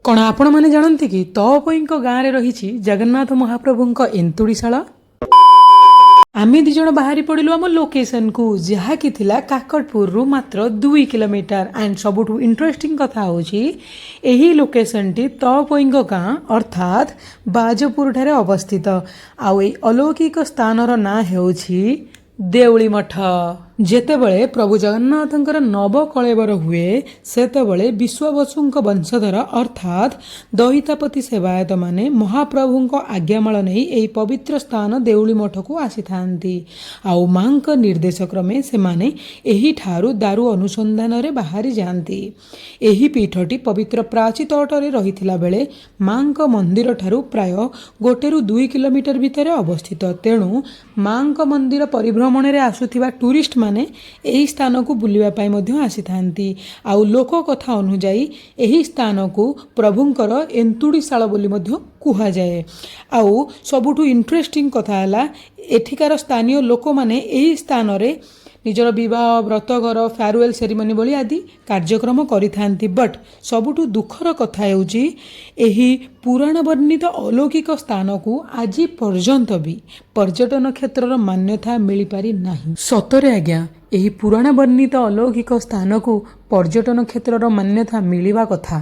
କ'ଣ ଆପଣମାନେ ଜାଣନ୍ତି କି ତଅପୋଇଙ୍କ ଗାଁରେ ରହିଛି ଜଗନ୍ନାଥ ମହାପ୍ରଭୁଙ୍କ ଏନ୍ତୁଡ଼ିଶାଳ? ଆମେ ଦି ଜଣ ବାହାରି ପଡ଼ିଲୁ ଆମ ଲୋକେସନକୁ, ଯାହାକି ଥିଲା କାକଟପୁରରୁ ମାତ୍ର 2 କିଲୋମିଟର। ଆଣ୍ଡ ସବୁଠୁ ଇଣ୍ଟରେଷ୍ଟିଂ କଥା ହେଉଛି, ଏହି ଲୋକେସନଟି ତଅପୋଇଙ୍କ ଗାଁ ଅର୍ଥାତ୍ ବାଜପୁରଠାରେ ଅବସ୍ଥିତ। ଆଉ ଏହି ଅଲୌକିକ ସ୍ଥାନର ନାଁ ହେଉଛି ଦେଉଳି ମଠ। ଯେତେବେଳେ ପ୍ରଭୁ ଜଗନ୍ନାଥଙ୍କର ନବକଳେବର ହୁଏ, ସେତେବେଳେ ବିଶ୍ୱବସୁଙ୍କ ବଂଶଧର ଅର୍ଥାତ୍ ଦଇତାପତି ସେବାୟତମାନେ ମହାପ୍ରଭୁଙ୍କ ଆଜ୍ଞାମାଳ ନେଇ ଏହି ପବିତ୍ର ସ୍ଥାନ ଦେଉଳି ମଠକୁ ଆସିଥାନ୍ତି। ଆଉ ମାଙ୍କ ନିର୍ଦ୍ଦେଶ କ୍ରମେ ସେମାନେ ଏହିଠାରୁ ଦାରୁ ଅନୁସନ୍ଧାନରେ ବାହାରି ଯାଆନ୍ତି। ଏହି ପୀଠଟି ପବିତ୍ର ପ୍ରାଚୀ ତଟରେ ରହିଥିଲା ବେଳେ ମାଙ୍କ ମନ୍ଦିରଠାରୁ ପ୍ରାୟ 1ରୁ 2 କିଲୋମିଟର ଭିତରେ ଅବସ୍ଥିତ। ତେଣୁ ମାଙ୍କ ମନ୍ଦିର ପରିଭ୍ରମଣରେ ଆସୁଥିବା ଟୁରିଷ୍ଟମାନେ ଏହି ସ୍ଥାନକୁ ବୁଲିବା ପାଇଁ ମଧ୍ୟ ଆସିଥାନ୍ତି। ଆଉ ଲୋକ କଥା ଅନୁଯାୟୀ ଏହି ସ୍ଥାନକୁ ପ୍ରଭୁଙ୍କର ଏନ୍ତୁଡ଼ିଶାଳ ବୋଲି ମଧ୍ୟ କୁହାଯାଏ। ଆଉ ସବୁଠୁ ଇଣ୍ଟରେଷ୍ଟିଂ କଥା ହେଲା, ଏଠିକାର ସ୍ଥାନୀୟ ଲୋକମାନେ ଏହି ସ୍ଥାନରେ ନିଜର ବିବାହ, ବ୍ରତଘର, ଫେୟାରୱେଲ୍ ସେରିମନି ଭଳି ଆଦି କାର୍ଯ୍ୟକ୍ରମ କରିଥାନ୍ତି। ବଟ୍ ସବୁଠୁ ଦୁଃଖର କଥା ହେଉଛି, ଏହି ପୁରାଣ ବର୍ଣ୍ଣିତ ଅଲୌକିକ ସ୍ଥାନକୁ ଆଜି ପର୍ଯ୍ୟନ୍ତ ବି ପର୍ଯ୍ୟଟନ କ୍ଷେତ୍ରର ମାନ୍ୟତା ମିଳିପାରି ନାହିଁ। ସତରେ ଆଜ୍ଞା, ଏହି ପୁରାଣ ବର୍ଣ୍ଣିତ ଅଲୌକିକ ସ୍ଥାନକୁ ପର୍ଯ୍ୟଟନ କ୍ଷେତ୍ରର ମାନ୍ୟତା ମିଳିବା କଥା।